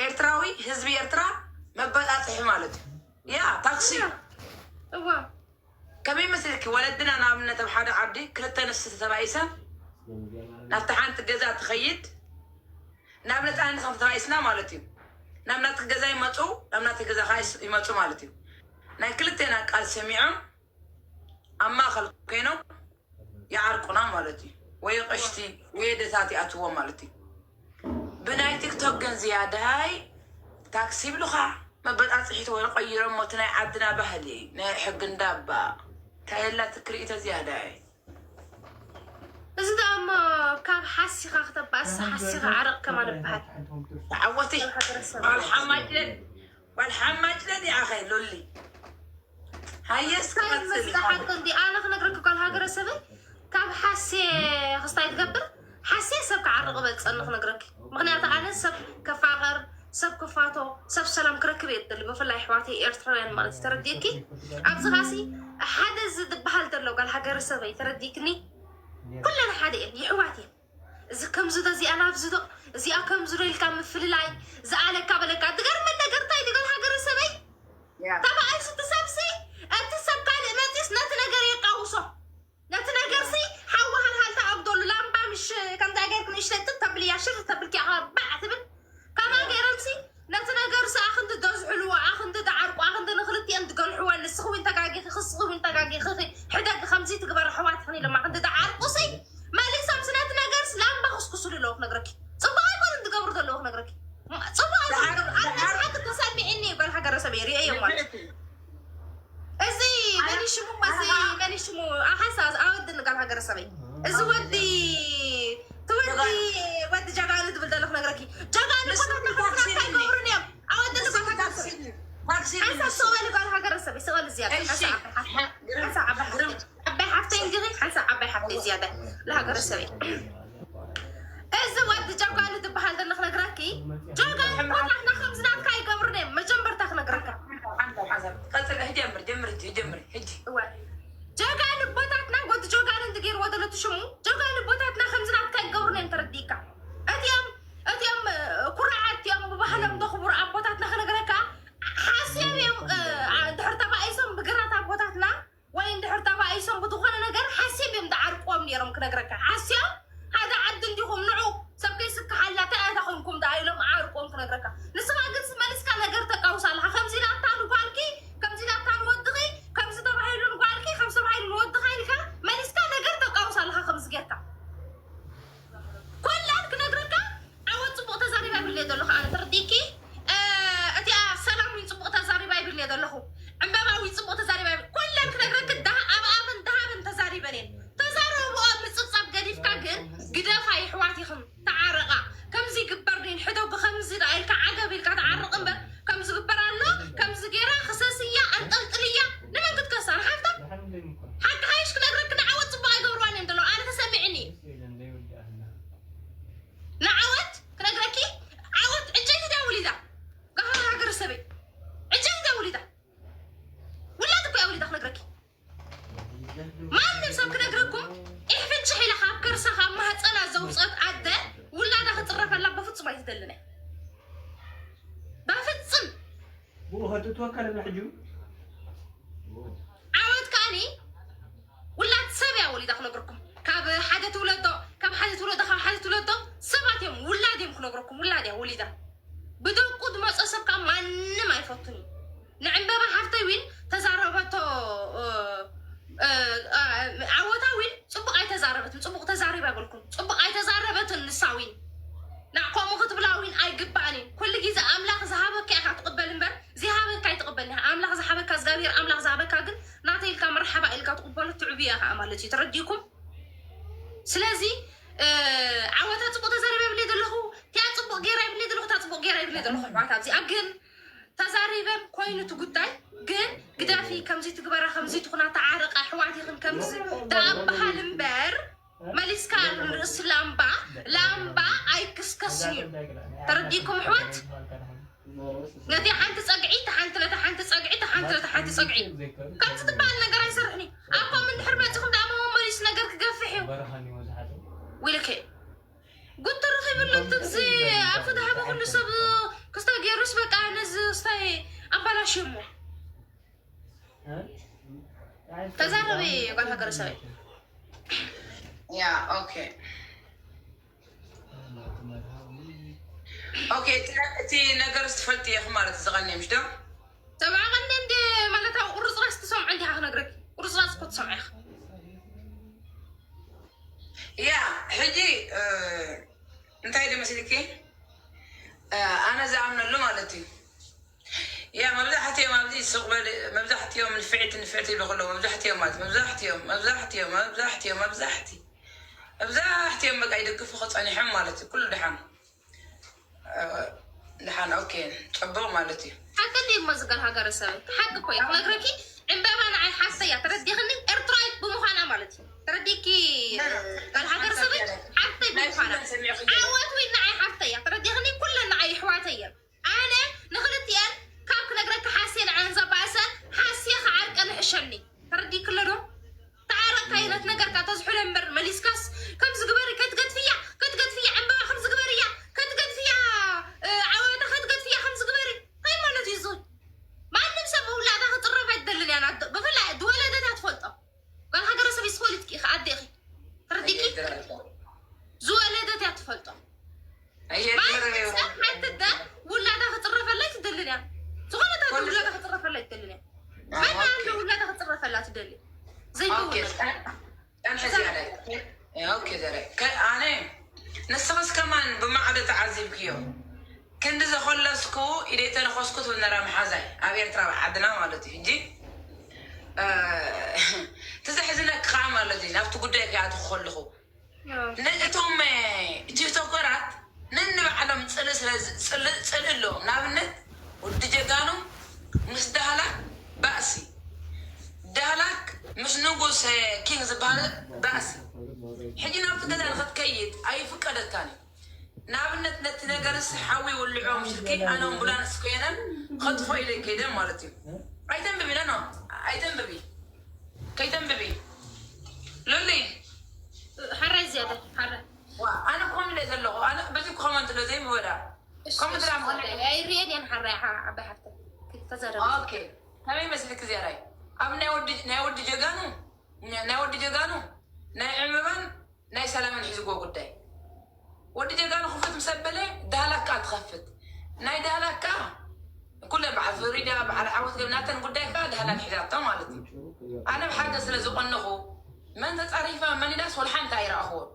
ኤርትራዊ፣ ህዝቢ ኤርትራ መበጣጥሒ ማለት እዩ። ያ ታክሲ እዋ ከመይ መስልኪ? ወለድና ንኣብነት ኣብ ሓደ ዓዲ ክልተ ኣንስቲ ተባኢሰን ናብቲ ሓንቲ ገዛ ትኸይድ፣ ናብ ነፃነት ከም ተባኢስና ማለት እዩ። ናብ ናትኪ ገዛ ይመፁ፣ ናብ ናተይ ገዛ ከዓ ይስ- ይመፁ ማለት እዩ። ናይ ክልቴና ቃል ሰሚዖም ኣብ ማእኸል ኮይኖም ይዓርቁና ማለት እዩ። ወይ ቀሽቲ ወይ ደታት ይኣትዎም ማለት እዩ። ብናይ ቲክቶክ ግን ዝያዳይ ታክሲ ይብሉኻ፣ መበጣፅሒት ወይ ቀይሮሞ፣ እቲ ናይ ዓድና ባህሊ ናይ ሕጊ እንዳባ እንታይ የላ ትክርኢተ ዝያዳይ። እዚ ደኣ እሞ ካብ ሓሲኻ ክተባእስ ሓሲኻ ዓረቕ ከማን ይበሃል። ተዓወቲ ኣብ ሃገረሰብ ባል ሓማጭለል ባል ሓማጭለል ይኣኸ ሎሊ ሃየስ እንታይ ክቐፅል መስለ ሓቂ እንዲ ኣነ ክነግረኪ ጓል ሃገረሰበይ ካብ ሓሴ ክስታይ ትገብር ሓሴ ሰብ ክዓርቕ በልፀኒ ክነግረኪ። ምክንያቱ ኣነ ሰብ ከፋቐር ሰብ ክፋቶ ሰብ ሰላም ክረክብ እየ ትደሊ ብፍላይ ኣሕዋተይ ኤርትራውያን ማለት እዩ። ተረዲእኪ ኣብዚ ኻሲ ሓደ እዚ ዝበሃል ዘሎ ጓል ሃገረሰበይ ተረዲእክኒ። ኩለን ሓደ እየን ይሕዋት እየን። እዚ ከምዚ ዶ እዚኣ ናብዚ ዶ እዚኣ ከምዚ ዶ ኢልካ ምፍልላይ ዝኣለካ በለካ። ትገርመን ነገር እንታይ ድገል ሃገረሰበይ ያ ተባኢሱ እቲ ሰብሲ እቲ ሰብ ካልእ መፂስ ነቲ ነገር የቃውሶ። ነቲ ነገርሲ ሓዊ ሃልሃልታ ኣጉደሉ ላምባ ምሽ ከምዛ ገይርክ ንእሽተይ ጥጥ ተብልያ ሽር ተብልኪ ኣኻ ባዕ ትብል። ከማ ገይሮምሲ ነቲ ነገርሲ ኣኽንዲ ደዝሕልዎ ኣኽንዲ ደዓርቁ ኣኽንዲ ንክልቲኦም ድገንሕወን ንስኺ እውን ተጋጊኺ ክስኺ እውን ተጋጊኺ ሕደግ ከምዚ ትግበር ኣሕዋትኽን ኢሎም ኣኽንዲ ደዓርቁሲ መሊሶምሲ ነቲ ነገርሲ ላምባ ክስኩስሉ ኣለዎ ክነግረኪ። ፅቡቅ ኣይኮኑን ዝገብሩ ዘለዉ ክነግረኪ። ፅቡቅ ኣይኮኑን ዝገብሩ። ኣነ ሓቂ ተሰሚዕኒ ጓል ሃገረሰብ እየ ርእየዮ ማለት እዚ መን ሽሙ እዚ መን ሽሙ ሓንሳ ኣወዲ ንጋል ሃገረ ሰበይ እዚ ወዲ ትወዲ ወዲ ጀጋኑ ትብል ዘለኹ ነግረኪ ጀጋኑ ኮታታይገብሩን እዮም ኣወዲ ንጋል ሃገረ ሰበይ ሓንሳ ስቕበሊ ጓል ሃገረ ሰበይ ስቕበሊ ዝያዳ ሓንሳ ዓባይ ሓፍተይ ሓንሳ ዓባይ ሓፍተይ ዓባይ ሓፍተይ እንዲኺ ሓንሳ ዓባይ ሓፍተይ ዝያዳ ንሃገረ ሰበይ እዚ ወዲ ጀጋኑ ዝበሃል ዘሎ ክነግረኪ ጀጋኑ ቦታትና ከምዚ ናትካ ይገብሩን እዮም መጀመርታ ክነግረካ ቀፅል ጀምር ጀምር ጀምር ሕጂ እወ ጀጋኑ ቦታትና ወዲ ጀጋኑ እንዲ ገይርዎ ዘሎ እቲ ሽሙ ጀጋኑ ቦታትና ከምዚ ናትካ ይገብሩን እዮም ተረዲእካ እቲኦም እቲኦም ኩራዓት እዮም ብባህሎም ዘኽብሩ ኣቦታትና ክነግረካ ሓስዮም እዮም ድሕር ተባኢሶም ብግራት ኣቦታትና ወይ እንድሕር ተባኢሶም ብዝኾነ ነገር ሓሲብ እዮም ዝዓርቅዎም ነይሮም ክነግረካ ሓስዮም ሓደ ዓዲ እንዲኹም ንዑ ሰብ ከይስክሓላ እንታይ ኣታ ኮንኩም ደኣ ኢሎም ዓርቅዎም ክነግረካ ንስኻ ግን መሊስካ ነገር ተቃውስ ኣለኻ ከምዚ ኢላታ ንጓልኪ ከምዚ ኢላታ ንወድኺ ከምዚ ተባሂሉ ንጓልኪ ከምዚ ተባሂሉ ንወድኻ ኢልካ መሊስካ ነገር ተቃውስ ኣለኻ ከምዚ ጌርካ ኮላን ክነግረካ ዓወት ፅቡቅ ተዛሪባ ይብል እየ ዘለኹ ኣነ ተረዲእኪ እቲኣ ሰላም እውን ፅቡቅ ተዛሪባ ይብል እየ ዘለኹ ዕምበባ እውን ፅቡቅ ተዛሪባ ይብል ኮላን ክነግረክ ዳሃ ኣብ ኣፍን ዳሃብን ተዛሪበን እየን ተዛረብኦ ምፅብፃብ ገዲፍካ ግን ግደፋ ይሕዋት ኢኽን ተዓረቃ ከምዚ ይግበር ድን ሕዶ ብከምዚ ዳ ኢልካ ዓገብ ኢልካ ተዓረቅ እምበር ከምዚ ግበር ኣሎ ከምዚ ገይራ ክሰስያ ኣንጠልጥልያ ንመን ክትከሳ ንሓፍታ ሓቂ ሓይሽ ክነግረክ ንዓወት ፅቡቅ ኣይገብርዋን እዮም ዘለዉ ኣነ ተሰሚዕኒ ንዓወት ክነግረኪ ዓወት ዕጨይቲ ድያ ውሊዳ ጋህራ ሃገረ ሰበይ ዕጨይቲ ድያ ውሊዳ ውላድ እኮ እያ ውሊዳ ክነግረኪ ማንም ሰብ ክነግረኩም ኢሕፍንጭሕ ኢላ ካብ ከርሳ ካብ ማህፀና ዘውፀት ኣደ ውላዳ ክፅረፈላ በፍፁም ኣይትደልን እያ በፍፅም ብኡ ከጥትወካ ደላ ሕጂ ዓወት ከኣኒ ውላድ ሰብ እያ ወሊዳ ክነግረኩም ካብ ሓደ ትውለዶ ካብ ሓደ ትውለዶ ካብ ሓደ ትውለዶ ሰባት እዮም ውላድ እዮም ክነግረኩም ውላድ እያ ወሊዳ ብደቁ ዝመፀ ሰብ ከዓ ማንም ኣይፈቱን እዩ ንዕምበባ ሓፍተይ ዊን ተዛረበቶ ዓወታ ዊን ፅቡቅ ኣይተዛረበትን ፅቡቅ ተዛሪባ በልኩም ፅቡቅ ኣይተዛረበትን ንሳ ዊን ናዕ ከምኡ ክትብላ ዊን ኣይግባእን እዩ ኩሉ ግዜ ኣምላኽ ዝሃበካ ኢኻ ትቕበል እምበር ዘይሃበካ ኣይትቕበል ኢኻ ኣምላኽ ዝሃበካ እግዚኣብሔር ኣምላኽ ዝሃበካ ግን ናተይ ኢልካ መርሓባ ኢልካ ትቕበሎ ትዕብያ ኢኻ ማለት እዩ ተረዲእኩም ስለዚ ዓወታ ፅቡቅ ተዛሪባ ይብለ ዘለኹ ቲያ ፅቡቅ ገይራ ይብለ ዘለኹ ታ ፅቡቅ ገይራ ይብለ ዘለኹ ኣሕዋት ኣብዚኣ ግን ተዛሪበን ኮይኑ እቲ ጉዳይ ግን ግደፊ ከምዚ ትግበራ ከምዚ ትኹና ተዓረቃ ኣሕዋት ኢኽን ከምዚ ደኣ በሃል እምበር መሊስካ ርእሲ ላምባ ላምባ ኣይክስከስን እዩ ተረዲእኩም ኣሕዋት ነቲ ሓንቲ ፀግዒ ተሓንቲ ነቲ ሓንቲ ፀግዒ ተሓንቲ ነቲ ሓንቲ ፀግዒ ከምዚ ትበሃል ነገር ኣይሰርሕን እዩ ኣብ ከምኡ እንድሕር መፂኹም ደኣ መመሊሱ ነገር ክገፍሕ እዩ ውልከ ጉድ ትርኺብሉ ትብዚ ኣፉ ዝሃበ ኩሉ ተዛረቢ ጓል ሃገረ ሰበይ። ያ ኦኬ ኦኬ። እቲ ነ- እቲ ነገር ስትፈልጥ ኢኺ ማለት ዝቐኒ ምሽ ዶ? ሰብዓ ቀንዲ እንደ ማለት ኣብ ቁርፅራስ ትሰምዖ እንዲኻ ክነግረኪ። ቁርፅራስ እኮ ትሰምዖ ኢኻ። ያ ሕጂ እ፣ እንታይ ዶ መሲልኪ እ፣ ኣነ ዝኣምነሉ ማለት እዩ። ያ መብዛሕትኦም ኣብዚ ሱቕ በል መብዛሕትኦም ንፍዕቲ ንፍዕቲ ይብሉ ከለዉ መብዛሕትኦም ማለት መብዛሕትኦም መብዛሕትኦም መብዛሕትኦም መብዛሕቲ መብዛሕትኦም በቃ ይድግፉ ክፀኒሖም ማለት እዩ። ኩሉ ድሓን እ፣ ድሓን ኦኬ ፅቡቕ ማለት እዩ። ሓቂ እንዲ እሞ ዝጋል ሃገረ ሰበይ ሓቂ እኮ እየ ክነግረኪ። ዕምበባ ንዓይ ሓፍተይ እያ ተረዲኽኒ። ኤርትራዊት ብምዃና ማለት እዩ ተረዲኪ። ጋል ሃገረ ሰበይ ሓፍተይ ብምዃና ዓወት ወይ ንዓይ ሓፍተይ እያ ተረዲኽኒ። ኩለን ንዓይ ኣሕዋተይ እየን። ኣነ ንኽልቲኤን ካብ ክነግረኪ ሓስየ ንዓን ዘባእሰ ሓስየ ክዓርቀ ንሕሸኒ ተረዲክለ ዶ? ተዓረቅካ ይነት ነገርካ ተዝሕሎ እምበር መሊስካስ ከምዚ ግበሪ ከትገድፍያ ከትገድፍያ ዕምበባ ከምዚ ግበርያ ከትገድፍያ እ፣ ዓወታ ከትገድፍያ ከምዚ ግበሪ እንታይ ማለት እዩ እዚ? ማንም ሰብ ውላዳ ክጥረፍ ኣይትደልን እያ ናደ ብፍላይ ዝወለደት እያ ትፈልጦ። ጓል ሃገረ ሰብ ይስፈልጥኪ ኢኺ ኣዴኺ ተረዲኪ ዝወለደት እያ ትፈልጦ። ኣየ ድሕሪ ሰብ ሓንቲ ደ ውላዳ ክጥረፈላ ኣይትደልን እያ። ዝኾነ ታት ውላዳ ክጥረፈላ ኣይትደልን እያ። መን ኣሎ ውላዳ ክጥረፈላ ትደሊ? ዘይከውን ኦኬ። ጸንሐ ዚያዳይ። ኦኬ፣ ዘረ። ከ-፣ ኣነ ንስኽስ ከማን ብማዕዶ ተዓዚብክዮ። ክንዲ ዘኾለስኩ ኢደይ ተነኾስኩ ትብል ነራ መሓዛይ ኣብ ኤርትራ ኣብ ዓድና ማለት እዩ። ሕጂ እ፣ ትዘሕዝነክ ከዓ ማለት እዩ ናብቲ ጉዳይ ክኣትኹ ከለኹ ነእቶም ቲክቶከራት ነንባዕሎም ጽልኢ ስለ ጽልኢ ኣለዎም። ንኣብነት ወዲ ጀጋኑ ምስ ዳህላክ ባእሲ፣ ዳህላክ ምስ ንጉስ ኪንግ ዝበሃል ባእሲ። ሕጂ ናብቲ ገዛ ንክትከይድ ኣይፍቀደካን እዩ። ንኣብነት ነቲ ነገርስ ሓዊ ይውልዖ ምሽልኪ ኣነ ኣምቡላንስ ኮይነ ከጥፎ ኢለ ከይደ ማለት እዩ። ኣይተንብቢ ነኖ ኣይተንብቢ ከይተንብቢ ሉሊ ሓራይ ዝያዳ ሓራይ ዋ ኣነ ኮም ኢለ ዘለኹ ኣነ በዚ ኮመንት ለ ዘይምወዳ ኮመንት ላ ኣይሪኤን እየን ሓራይ ዓባይ ሓፍተ ተዘረብ ኦኬ ከመይ መስልክ ዝያዳይ ኣብ ናይ ወዲ ናይ ወዲ ጀጋኑ ናይ ወዲ ጀጋኑ ናይ ዕምባባን ናይ ሰላምን ሒዝዎ ጉዳይ ወዲ ጀጋኑ ክፉት ምስ ኣበለ ዳህላክ ከኣ ትኸፍት ናይ ዳህላክ ከኣ ኩለን በዓል ፍሪዳ በዓል ዓወት ገብ ናተን ጉዳይ ከኣ ዳህላክ ሒዛቶ ማለት እዩ ኣነ ብሓገዝ ስለ ዝቐነኹ መን ተጻሪፋ መን ኢላስ ወላ ሓንቲ ኣይረኣኽዎን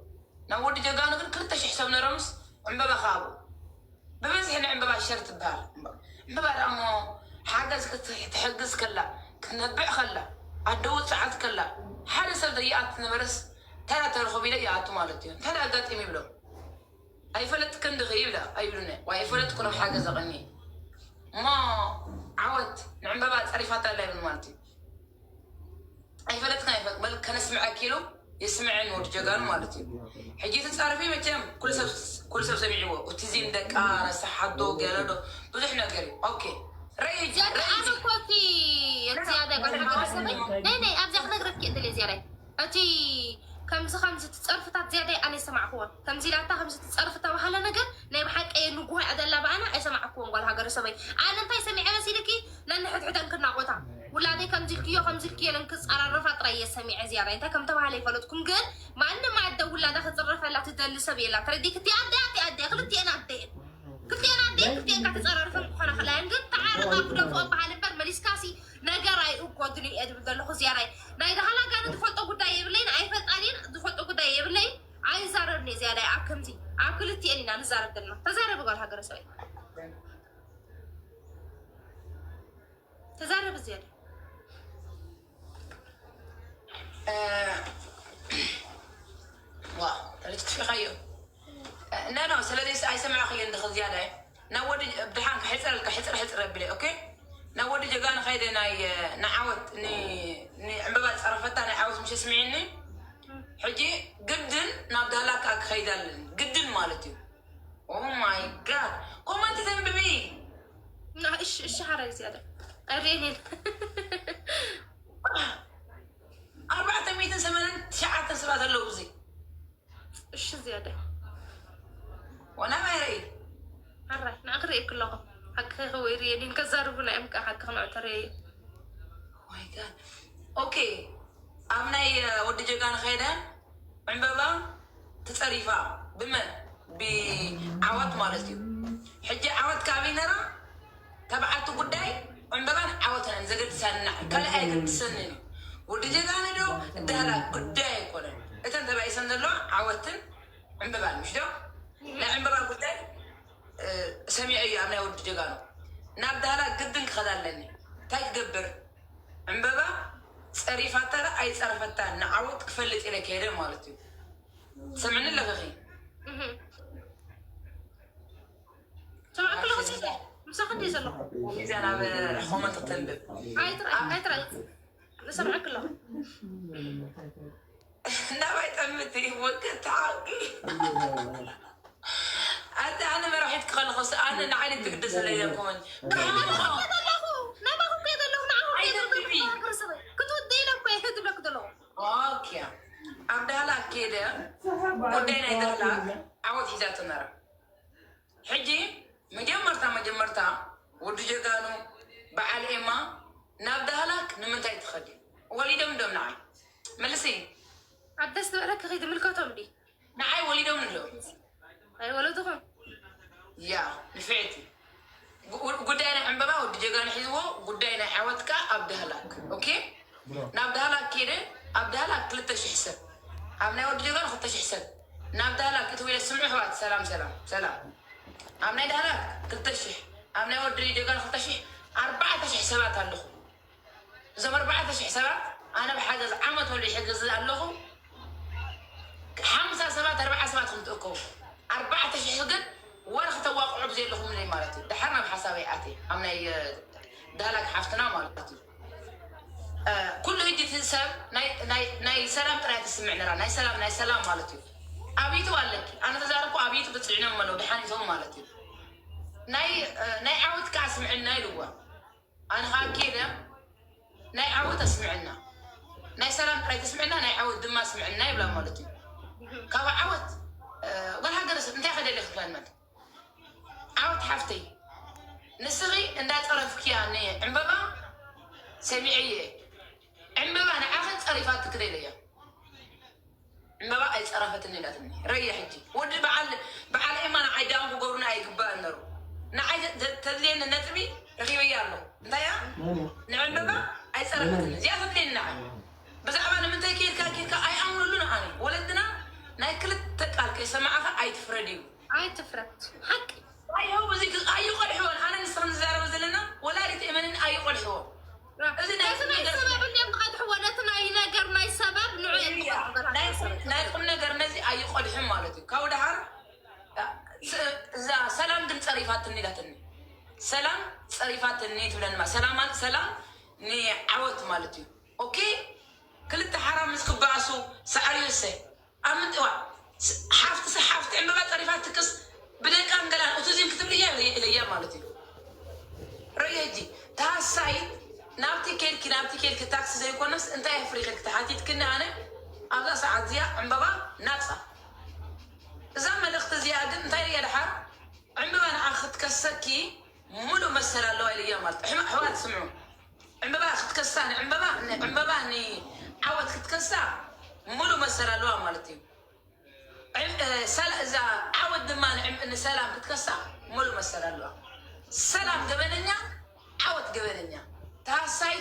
ናብ ወዲ ጀጋኑ ግን ክልተ ሽሕ ሰብ ነሮምስ ዕምበባ ከሃቡ ብብዝሒ ንዕምበባ ሸር ትበሃል። ዕምበባ ደኣ እሞ ሓገዝ ክትሕግዝ ከላ፣ ክትነብዕ ከላ፣ ኣደ ውጽዓት ከላ፣ ሓደ ሰብ ዘይኣቱ ነበረስ እንታይ ደኣ ተረኽቡ ኢለ ይኣቱ ማለት እዩ። እንታይ ደኣ ኣጋጢሙ ይብሎም። ኣይፈለጥክን ድኺ ይብላ ኣይብሉኒ። ዋይ ኣይፈለጥኩን ኣብ ሓገዝ ኣቐኒ እሞ ዓወት ንዕምበባ ጸሪፋታ ኣላ ይብል ማለት እዩ። ኣይፈለጥክን ኣይፈለጥ በል ከነስምዐኪ ኢሉ የስምዐኒ ወዲ ጀጋኑ ማለት እዩ። ሕጂ ትጻረፊ መቸም ኩሉ ሰብ ኩሉ ሰብ ሰሚዕዎ እቲ ዚን ደቃ ረሳሓዶ ገለዶ ብዙሕ ነገር እዩ። ኦኬ ረይ ዚያዳ ረይ ኣነ እኮ እቲ እቲ ዚያዳ ጓል ሓገረ ሰበይ ናይ ናይ ኣብዚኣ ክነግረኪ እየ ደልየ ዚያዳይ እቲ ከምዚ ከምዚ ትጸርፍታት ዚያዳይ ኣነ ይሰማዕክዎን ከምዚ ኢላታ ከምዚ ትጸርፍ ተባሃለ ነገር ናይ ብሓቂ እየ ንጉሆ እያ ደላ ብኣና ኣይሰማዕክዎን ጓል ሃገረ ሰበይ ኣነ እንታይ ሰሚዐ መሲልኪ ነንሕድሕደን ክናቆታ ውላደይ ከምዚ ኢልክዮ ከምዚ ኢልክዮ ኢለን ክጸራረፋ ጥራይ እየ ሰሚዐ ዚያዳይ እንታይ ከም ተባሃለ ይፈለጥኩም ግን ማንም ኣደ ውላዳ ክጽረፈላ ትደሊ ሰብ የላ ተረዲክ እቲ ኣደ ኣቲ ኣደ ክልቲኤን ኣደ እየን ክልቲኤን ኣደ ክልቲኤን ካብ ተጸራርፈን ክኾና ክላየን ግን ተዓረቃ ክደፍኦ በሃል እምበር መሊስካሲ ነገር ኣይእጎድን እየ ዝብል ዘለኹ ዚያዳይ ናይ ዳህላ ጋር ዝፈልጦ ጉዳይ የብለይን ኣይፈልጣን እየን ዝፈልጦ ጉዳይ የብለይን ኣይዛረብን እየ ዚያዳይ ኣብ ከምዚ ኣብ ክልቲኤን ኢና ንዛረብ ዘለና ተዛረቢ ጓል ሃገረ ሰበይ ተዛረቢ ዝያዳ ዋ ተለጥፊኻዮ ነኖ ስለዚ ኣይሰማዕኽዮ እንድኽ ዝያዳ ናብ ወዲ ብድሓን ክሕፅረልካ ሕፅር ሕፅር ኣቢለ ኦኬ ናብ ወዲ ጀጋኑ ከይደ ናይ ንዓወት ንዕምበባ ዝፀረፈታ ናይ ዓወት ምሽ ስምዒኒ ሕጂ ግድን ናብ ዳላካ ክኸይድ ኣለኒ ግድን ማለት እዩ Oh my God ኮመንት ተንብቢ እሺ እሺ ሓራይ ዝያዳ ኣሬኔን ኣርባዕተ ሚእትን ሰማንያን ትሽዓተን ሰባት ኣለዉ እዚ እሺ ዝያዳ ወና ማይረይ ሓራይ ንዓኺ ርእየኪ ኣለኹ ሓቂ ከይኸው ይርእየኒ ከዛርቡና እዮም ከዓ ሓቂ ክነዕተረየ ኦኬ ኣብ ናይ ወዲ ጀጋኑ ከይደ ዕምበባ ተጸሪፋ ብመን? ብዓወት ማለት እዩ። ሕጂ ዓወት ካበይ ነራ? ተባዓቱ ጉዳይ ዕምበባን ዓወትን ዘገድሳና ካልእ ኣይገድሰንን እዩ። ወዲ ጀጋኑ ዶ ዳህላ ጉዳይ ኣይኮነን። እተን ተባኢሰን ዘለዋ ዓወትን ዕምበባን ምሽ ዶ? ናይ ዕምበባ ጉዳይ ሰሚዐ እዩ ኣብ ናይ ወዲ ጀጋኑ። ናብ ዳህላ ግድን ክኸዳ ኣለኒ። እንታይ ክገብር? ዕምበባ ጸሪፋታ ዳ ኣይጸረፈታ ንዓወት ክፈልጥ ኢለ ከይደ ማለት እዩ። ሰምዕኒ ኣለኽኺ? ሰማዕክሎ ክፅለ ምሳኽ እንደ ዘለኹ ሒዛ ናብ ኮመንት ክተንብብ ኣይጥራይ ኣይጥራይ ሰማዕክሎ እንዳባይ ጠምቲ ወገት ተዓቂ ኣቲ ኣነ መራሒት ክኸልኸስ ኣነ ንዓይነት ትግደስ ለያ ኮመንት ናባኹ ከ ዘለኹ ንዓኹ ክትወደ ኢለ እኮ ትብለክ ዘለኹ ኦኬ ኣብ ዳህላክ ከይደ ጉዳይ ናይ ዳህላክ ዓወት ሒዛቶ ነራ። ሕጂ መጀመርታ መጀመርታ ወዲ ጀጋኑ በዓል ኤማ ናብ ዳህላክ ንምንታይ ትኸዲ? ወሊዶም ዶም ንዓይ መልሲ ኣብ ደስ ዝበለክ ከይትምልከቶም ዲ ንዓይ ወሊዶም ዶ ኣይወለድኹም ያ ንፍዕቲ ጉዳይ ናይ ዕምበባ ወዲ ጀጋኑ ሒዝዎ ጉዳይ ናይ ዓወት ከኣ ኣብ ዳህላክ ኦኬ ናብ ዳህላክ ከይደ ኣብ ዳህላክ ክልተ ሽሕ ሰብ ኣብ ናይ ወዲ ጀጋኑ ክልተ ሽሕ ሰብ ናብ ዳህላክ ክትው ኢለ ስምዑ ኣሕዋት ሰላም ሰላም ሰላም ኣብ ናይ ዳህላክ ክልተ ሽሕ ኣብ ናይ ወዲ ጀጋኑ ክልተ ሽሕ ኣርባዕተ ሽሕ ሰባት ኣለኹ እዞም ኣርባዕተ ሽሕ ሰባት ኣነ ብሓገዝ ዓመት ሙሉእ ይሕግዝ ኣለኹ ሓምሳ ሰባት ኣርባዓ ሰባት ከም ትእከቡ ኣርባዕተ ሽሕ ግን ወረ ክተዋቕዑ ብዘለኹምለይ ማለት እዩ። ደሓር ናብ ሓሳበይ ኣትየ ኣብ ናይ ዳህላክ ሓፍትና ማለት እዩ። ኩሉ ህጂ እቲ ሰብ ናይ ሰላም ጥራይ ትስምዕ ነራ ናይ ሰላም ናይ ሰላም ማለት እዩ። ኣብ ዩቱብ ኣለኪ ኣነ ተዛረብኩ ኣብ ዩቱብ ፅዕኖም ኣለዉ ደሓን ይተው ማለት እዩ። ናይ ዓወት ከዓ ስምዕና ኢልዋ ኣነ ከዓ ኬደ ናይ ዓወት ኣስምዕና ናይ ሰላም ጥራይ ተስምዕና ናይ ዓወት ድማ ኣስምዕና ይብላ ማለት እዩ። ካብ ዓወት ወላ ሃገረ ሰብ እንታይ ከደለ ክፍላን ማለት ዓወት ሓፍተይ ንስኺ እንዳፀረፍክያ ንዕምበባ ሰሚዐየ ዕምበባ ንዓኸ ፀሪፋትክ ደለያ ዕምበባ ኣይፀረፈትን ኢላትኒ ረየ ሕጂ ወዲ በዓል በዓል ኤማ ንዓይ ዳውን ክገብሩና ኣይግባእን ነሩ ንዓይ ተድልየኒ ነጥቢ ረኺበያ ኣለኹ እንታይ እያ ንዕምበባ ኣይፀረፈትን እዚኣ ተድልየኒ ንዓይ ብዛዕባ ንምንታይ ከይድካ ከይድካ ኣይኣምነሉን ኣነ ወለድና ናይ ክልተ ቃል ከይሰማዕካ ኣይትፍረድ እዩ ኣይትፍረድ ሓቂ ኣይሆ እዚ ኣይቆልሕዎን ኣነ ንስኽን ዝዛረበ ዘለና ወላዲት ኤመንን ኣይቆልሕዎ እዚ ናይ ነቲ ናይ ሰበብ እንዲኦም ዝቐድሕዎ ነቲ ናይ ነገር ናይ ሰበብ ንዑ እዮም ዝቐድሑ ገና ናይ ቁም ነገር ነዚ ኣይቆልሕን ማለት እዩ ካብ ደሃር እዛ ሰላም ግን ፀሪፋትኒ ኢላትኒ ሰላም ፀሪፋትኒ ትብለኒ ማለት ሰላም ማለት ሰላም ንዓወት ማለት እዩ ኦኬ ክልተ ሓራ ምስ ክበኣሱ ሳዕሪ ይወሰ ኣብ ምጥዋ ሓፍቲ ሓፍቲ ዕምበባ ፀሪፋ ትክስ ብደቃን ገላን ኦቲዝም ክትብል እያ ኢለያ ማለት እዩ ረየ ሕጂ ታሳይ ናብቲ ኬድኪ ናብቲ ኬድኪ ታክሲ ዘይኮነስ እንታይ ኣፍሪኺ ተሓቲትክኒ ኣነ ኣብዛ ሰዓት እዚኣ ዕምበባ ናፃ እዛ መልእኽቲ እዚኣ ግን እንታይ እያ ድሓር ዕምበባ ንዓ ክትከሰኪ ሙሉእ መሰል ኣለዋ ኢለያ ማለት ሕማቅ ሕዋት ስምዑ ዕምበባ ክትከሳ ንዕምበባ ንዕምበባ ንዓወት ክትከሳ ሙሉእ መሰል ኣለዋ ማለት እዩ እዛ ዓወት ድማ ንሰላም ክትከሳ ሙሉእ መሰል ኣለዋ ሰላም ገበነኛ ዓወት ገበነኛ ተሃሳይ